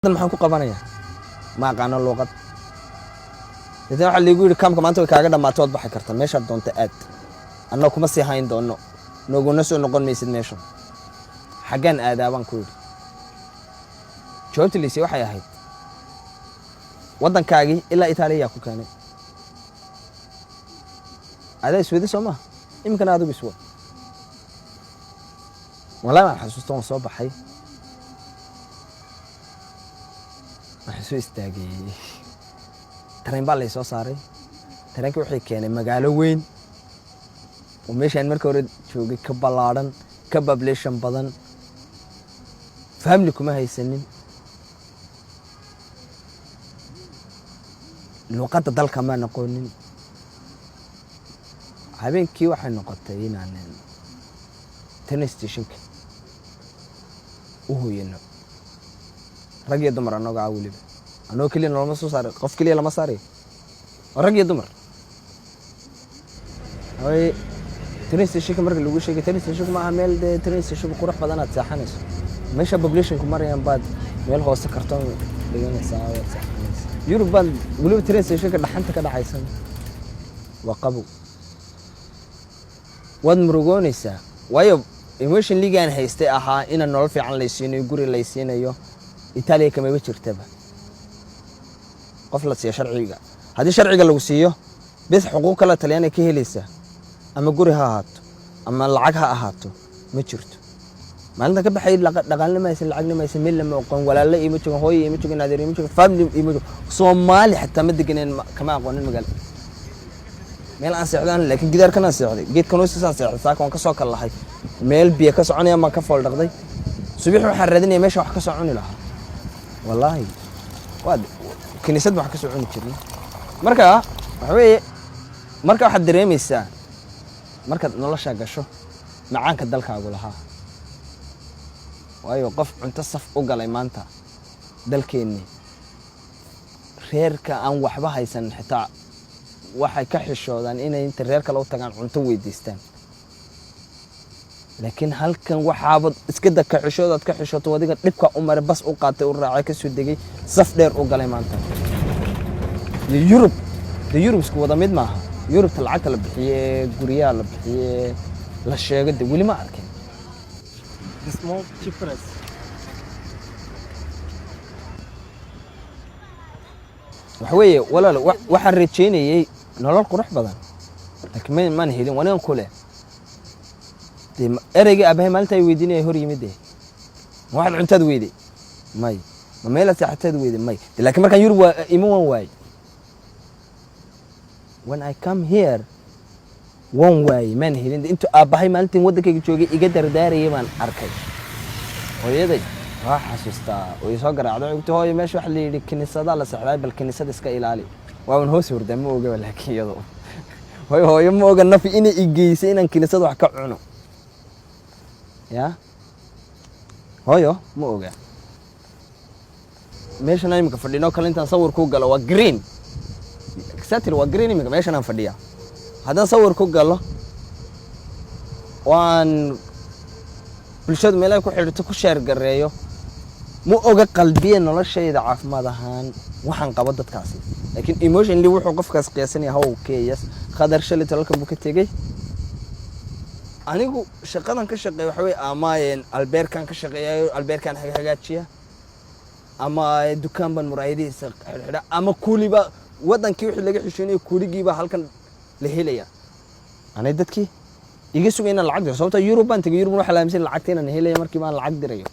Maxaan ku qabanayaa? Ma aqaano luuqad. Deetna waxaa liigu yidhi, kaamka maanta way kaaga dhammaatay, waad baxi karta, meeshaad doonta aad, annaga kuma sii hayn doono, noguna soo noqon maysid meeshan. Xaggaan aadaa, baan ku yidhi. Jawaabta liisay waxay ahayd, waddankaagii ilaa Itaaliya ku keenay, adaa iswada soo maha, iminkana adigu iswad. Wallahi waan xasuusta. Waan soo baxay, waxaan soo istaagay tareen baa lay soo saaray. Tareenkii waxay keenay magaalo weyn oo meeshaan marka hore joogay ka ballaadhan, ka population badan. Family kuma haysanin, luuqadda dalka maan aqoonin. Habeenkii waxay noqotay inaan train stationka u hooyano, rag iyo dumar, annago ah. Weliba annagoo keliya nolama soo saaray, qof keliya lama saaray, waa rag iyo dumar. Way train stationka marka lagu sheegay, train stationka ma aha meel dee train stationka qurux badan aad seexanayso. Meesha populationku marayaan baad meel hoose kartoon dhiganaysaa, waad seexanaysaa. Yurub baad weliba train stationka dhaxanta ka dhacaysan, waa qabow, waad murugoonaysaa, waayo emotionally-gaan haystay ahaa inaan nolol fiican laysiinayo, guri laysiinayo, Itaaliya kamaba jirtaba. Qof la siiyo sharciga, haddii sharciga lagu siiyo bes, xuquuq kale Talyaaniga ka helaysaa, ama guri ha ahaato ama lacag ha ahaato, ma jirto. Maalinta ka baxay dhaqaalna ma haysan, lacagna ma haysan, meel lama aqoon, walaalle ima joogan, hooyo ima joogan, adeer ima joogan, family ima joogan, Soomaali xataa ma deganeen, kama aqoonin magaalo. Meel aan seexdo aan, laakiin gidaarkan aan seexday, geedkan hoostiisaan seexday. Saaka waan ka soo kal lahay, meel biyo ka soconayaan baan ka fool dhaqday. Subax waxaan raadinaya meesha wax ka soo cuni lahaa. Wallaahi waa kiniisad baan wax ka soo cuni jirnay. Marka waxa weeye, marka waxaad dareemaysaa markaad nolosha gasho macaanka dalkaagu lahaa, waayo qof cunto saf u galay maanta dalkeenni, reerka aan waxba haysan xitaa waxay ka xishoodaan inay inta reer kale u tagaan cunto weydiistaan. Laakiin halkan waxaabad iska da ka xishoodaad ka xishooto, adiga dhibka u maray, bas u qaatay, u raacay, kasoo degay, saf dheer u galay maanta. Iyo Yurub de, Yurub isku wada mid maaha. Yurubta lacagta la bixiye, guryaha la bixiye, la sheego, de weli ma arkin. The small cheap price. Waxa weeye walaal, waxaan rajaynayey nolol qurux badan, laakiin maan helin. Wanigan kule dee ereygii aabahay maalinta ay weydiinaya hor yimid, dee ma waxaad cuntaad weyday? May. Ma meelaad seexataad weyday? May. De laakiin markaan Yurub waa ima waan waayey. When I come here waan waayey, maan helin. De intuu aabbahay maalintiin waddankayga joogay iga dardaarayay baan arkay. Hooyaday waa xasuustaa oo i soo garaacday, waxay ku tiri, "Hooyo, meesha waxa la yidhi kiniisadaa la seexdaay, bal kiniisada iska ilaali." Waaban hoos hurdaa, ma ogaba. Laakiin iyado hooyo, hooyo ma oga nafi inay i geysay inaan kiniisada wax ka cuno. Ya hooyo ma oga. Meeshan aan imika fadhino kale, intaan sawir ku galo, waa green. Exactly, waa green. Imika meeshan aan fadhiya haddaan sawir ku galo, waan bulshadu meelaha ku xidhito ku share gareeyo, ma oga qalbiya noloshayda caafimaad ahaan waxaan qabo dadkaasi. Laakiin emotionally wuxuu qofkaas qiyaasanaya, how, okay, yes, Khadar shalay tolalkan buu ka tegey. Anigu shaqadan ka shaqeeya waxa weye, ama albeerkan ka shaqeeyayo, albeerkan hagaajiya, ama dukaan baan muraayadihiisa xidhxidha, ama kuuliba. Wadankii wixii laga xishoonayo kuuligiibaa halkan la helaya. Anay dadkii iga sugay inaan lacag diro, sababta Yurub baan tegay. Yurub waxaa la aaminsan lacagta inaan helaya markii baan lacag dirayo.